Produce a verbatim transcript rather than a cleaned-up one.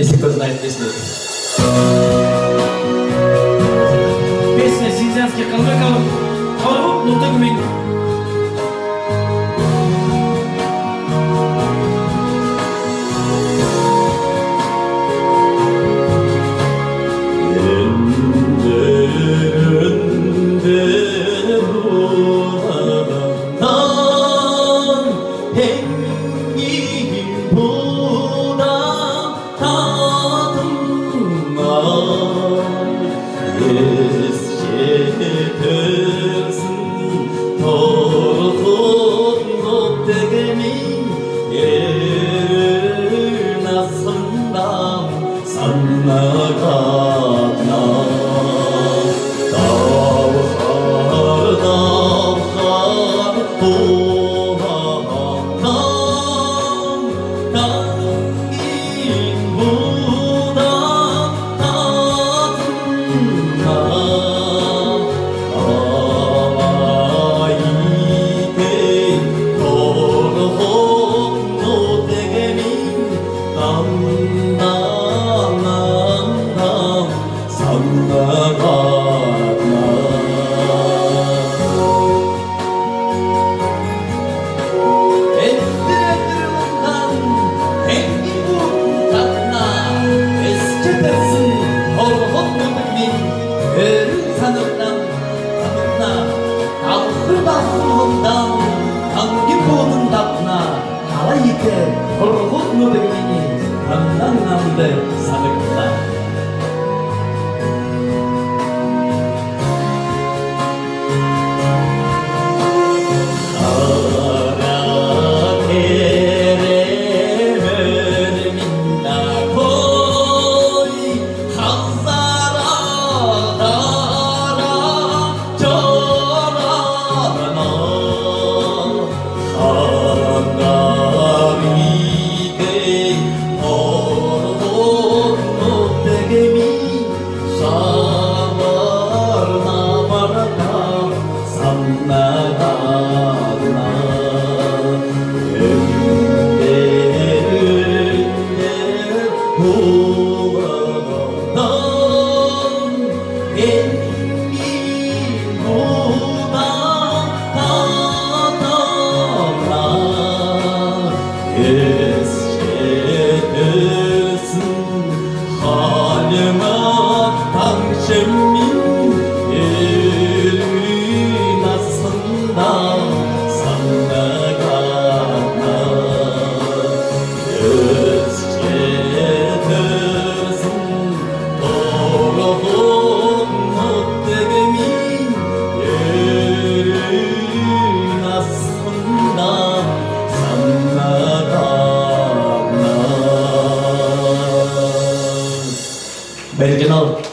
Если кто знает песню. Песня Синзянских калмыков «Һорһуд нутг мин». Эндр-эндр ундан теңгин буудын татна, өсч төрсн Һорһуд нутг мин, өрүн сангтан сангтна, талхр давсн ундан теңгин буудын татна, талай ик Һорһуд нутг мини, таңһчин нанд сангтна. Бәәнт.